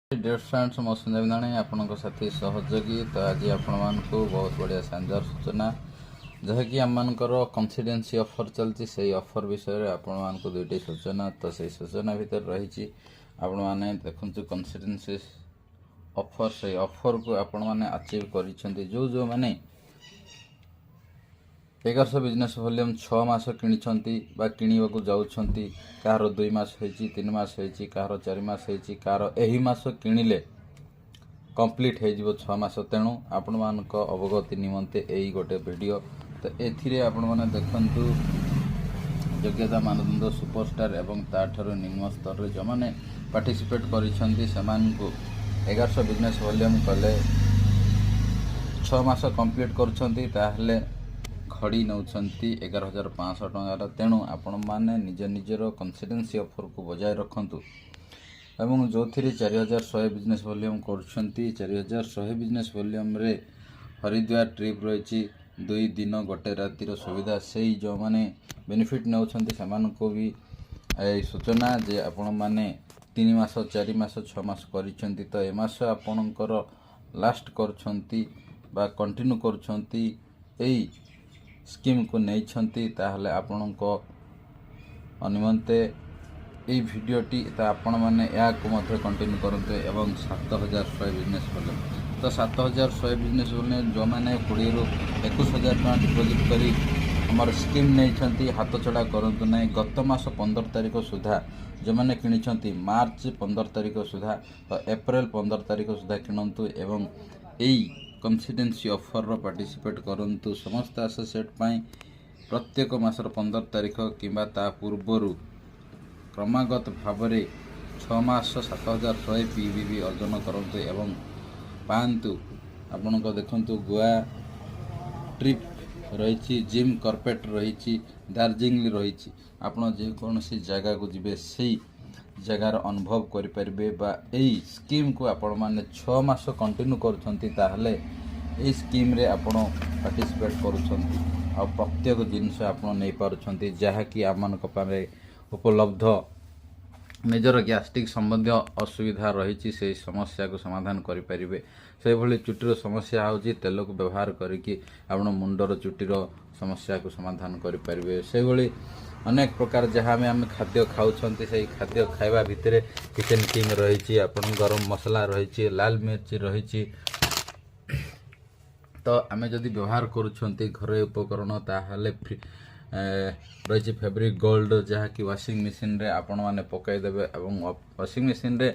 Deer friends, ମୁଁ ସଞ୍ଜୟ ବିନ୍ଧାଣୀ, ଆପଣଙ୍କ ସାଥୀ ସହଯୋଗୀ। ତ ଆଜି ଆପଣମାନଙ୍କୁ ବହୁତ ବଢ଼ିଆ ଶାନଦାର ସୂଚନା, ଯାହାକି ଆମମାନଙ୍କର କନସିଷ୍ଟେନ୍ସି ଅଫର୍ ଚାଲିଛି, ସେଇ ଅଫର୍ ବିଷୟରେ ଆପଣମାନଙ୍କୁ ଦୁଇଟି ସୂଚନା। ତ ସେଇ ସୂଚନା ଭିତରେ ରହିଛି, ଆପଣମାନେ ଦେଖନ୍ତୁ, କନସିଷ୍ଟେନ୍ସି ଅଫର୍, ସେଇ ଅଫର୍କୁ ଆପଣମାନେ ଆଚିଭ୍ କରିଛନ୍ତି ଯେଉଁ ଯେଉଁମାନେ 1100 ବିଜନେସ୍ ଭଲ୍ୟୁମ୍ 6 ମାସ କିଣିଛନ୍ତି ବା କିଣିବାକୁ ଯାଉଛନ୍ତି। କାହାର 2 ମାସ ହେଇଛି, 3 ମାସ ହେଇଛି, କାହାର 4 ମାସ ହେଇଛି, କାହାର ଏହି ମାସ କିଣିଲେ କମ୍ପ୍ଲିଟ୍ ହେଇଯିବ 6 ମାସ। ତେଣୁ ଆପଣମାନଙ୍କ ଅବଗତି ନିମନ୍ତେ ଏଇ ଗୋଟେ ଭିଡ଼ିଓ। ତ ଏଥିରେ ଆପଣମାନେ ଦେଖନ୍ତୁ, ଯୋଗ୍ୟତା ମାନଦଣ୍ଡ ସୁପରଷ୍ଟାର ଏବଂ ତାଠାରୁ ନିମ୍ନ ସ୍ତରରେ ଯେଉଁମାନେ ପାର୍ଟିସିପେଟ୍ କରିଛନ୍ତି, ସେମାନଙ୍କୁ 1100 ବିଜନେସ୍ ଭଲ୍ୟୁମ୍ କଲେ, 6 ମାସ କମ୍ପ୍ଲିଟ୍ କରୁଛନ୍ତି, ତାହେଲେ ଘଡ଼ି ନେଉଛନ୍ତି 11,500 ଟଙ୍କାର। ତେଣୁ ଆପଣମାନେ ନିଜ ନିଜର କନସିଷ୍ଟେନ୍ସି ଅଫର୍କୁ ବଜାୟ ରଖନ୍ତୁ ଏବଂ ଯେଉଁଥିରେ 4100 ବିଜନେସ୍ ଭଲ୍ୟୁମ୍ କରୁଛନ୍ତି, 4100 ବିଜନେସ୍ ଭଲ୍ୟୁମ୍ରେ ହରିଦ୍ୱାର ଟ୍ରିପ୍ ରହିଛି, 2 ଦିନ ଗୋଟେ ରାତିର ସୁବିଧା। ସେଇ ଯେଉଁମାନେ ବେନିଫିଟ୍ ନେଉଛନ୍ତି, ସେମାନଙ୍କୁ ବି ଏଇ ସୂଚନା ଯେ ଆପଣମାନେ 3 ମାସ, 4 ମାସ, 6 ମାସ କରିଛନ୍ତି, ତ ଏ ମାସ ଆପଣଙ୍କର ଲାଷ୍ଟ କରୁଛନ୍ତି ବା କଣ୍ଟିନ୍ୟୁ କରୁଛନ୍ତି, ଏଇ ସ୍କିମ୍କୁ ନେଇଛନ୍ତି, ତାହେଲେ ଆପଣଙ୍କ ନିମନ୍ତେ ଏଇ ଭିଡ଼ିଓଟି। ତ ଆପଣମାନେ ଏହାକୁ ମଧ୍ୟ କଣ୍ଟିନ୍ୟୁ କରନ୍ତୁ ଏବଂ 7100 ବିଜନେସ୍ ଭଲ୍ୟୁମ୍। ତ 7100 ବିଜନେସ୍ ଭଲ୍ୟୁମ୍ ଯେଉଁମାନେ 20ରୁ 21 ହଜାର ଟଙ୍କା ଡିପୋଜିଟ୍ କରି ଆମର ସ୍କିମ୍ ନେଇଛନ୍ତି, ହାତ ଛଡ଼ା କରନ୍ତୁ ନାହିଁ। ଗତ ମାସ 15 ତାରିଖ ସୁଦ୍ଧା ଯେଉଁମାନେ କିଣିଛନ୍ତି, ମାର୍ଚ୍ଚ 15 ତାରିଖ ସୁଦ୍ଧା ବା ଏପ୍ରିଲ 15 ତାରିଖ ସୁଦ୍ଧା କିଣନ୍ତୁ ଏବଂ ଏଇ କନସିଷ୍ଟେନ୍ସି ଅଫର୍ର ପାର୍ଟିସିପେଟ୍ କରନ୍ତୁ। ସମସ୍ତ ଆସୋସିଏଟ୍ ପାଇଁ ପ୍ରତ୍ୟେକ ମାସର 15 ତାରିଖ କିମ୍ବା ତା ପୂର୍ବରୁ କ୍ରମାଗତ ଭାବରେ 6 ମାସ 7100 ପିବିଭି ଅର୍ଜନ କରନ୍ତୁ ଏବଂ ପାଆନ୍ତୁ। ଆପଣଙ୍କ ଦେଖନ୍ତୁ, ଗୋଆ ଟ୍ରିପ୍ ରହିଛି, ଜିମ୍ କର୍ବେଟ୍ ରହିଛି, ଦାର୍ଜିଲିଂ ରହିଛି। ଆପଣ ଯେକୌଣସି ଜାଗାକୁ ଯିବେ, ସେଇ ଜାଗାର ଅନୁଭବ କରିପାରିବେ। ବା ଏଇ ସ୍କିମ୍କୁ ଆପଣମାନେ 6 ମାସ କଣ୍ଟିନ୍ୟୁ କରୁଛନ୍ତି, ତାହେଲେ ଏଇ ସ୍କିମ୍ରେ ଆପଣ ପାର୍ଟିସିପେଟ୍ କରୁଛନ୍ତି ଆଉ ପ୍ରତ୍ୟେକ ଜିନିଷ ଆପଣ ନେଇପାରୁଛନ୍ତି, ଯାହାକି ଆମମାନଙ୍କ ପାଇଁ ଉପଲବ୍ଧ। ନିଜର ଗ୍ୟାଷ୍ଟ୍ରିକ୍ ସମ୍ବନ୍ଧୀୟ ଅସୁବିଧା ରହିଛି, ସେହି ସମସ୍ୟାକୁ ସମାଧାନ କରିପାରିବେ। ସେହିଭଳି ଚୁଟିର ସମସ୍ୟା ହେଉଛି, ତେଲକୁ ବ୍ୟବହାର କରିକି ଆପଣ ମୁଣ୍ଡର ଚୁଟିର ସମସ୍ୟାକୁ ସମାଧାନ କରିପାରିବେ। ସେହିଭଳି ଅନେକ ପ୍ରକାର ଯାହା ଆମେ ଖାଦ୍ୟ ଖାଉଛନ୍ତି, ସେଇ ଖାଦ୍ୟ ଖାଇବା ଭିତରେ କିଚେନ୍ କିଙ୍ଗ ରହିଛି, ଆପଣ ଗରମ ମସଲା ରହିଛି, ଲାଲ ମିର୍ଚି ରହିଛି। ତ ଆମେ ଯଦି ବ୍ୟବହାର କରୁଛନ୍ତି ଘରୋଇ ଉପକରଣ, ତାହେଲେ ରହିଛି ଫେବ୍ରିକ୍ ଗୋଲ୍ଡ, ଯାହାକି ୱାସିଂ ମେସିନରେ ଆପଣମାନେ ପକାଇଦେବେ ଏବଂ ୱାସିଂ ମେସିନରେ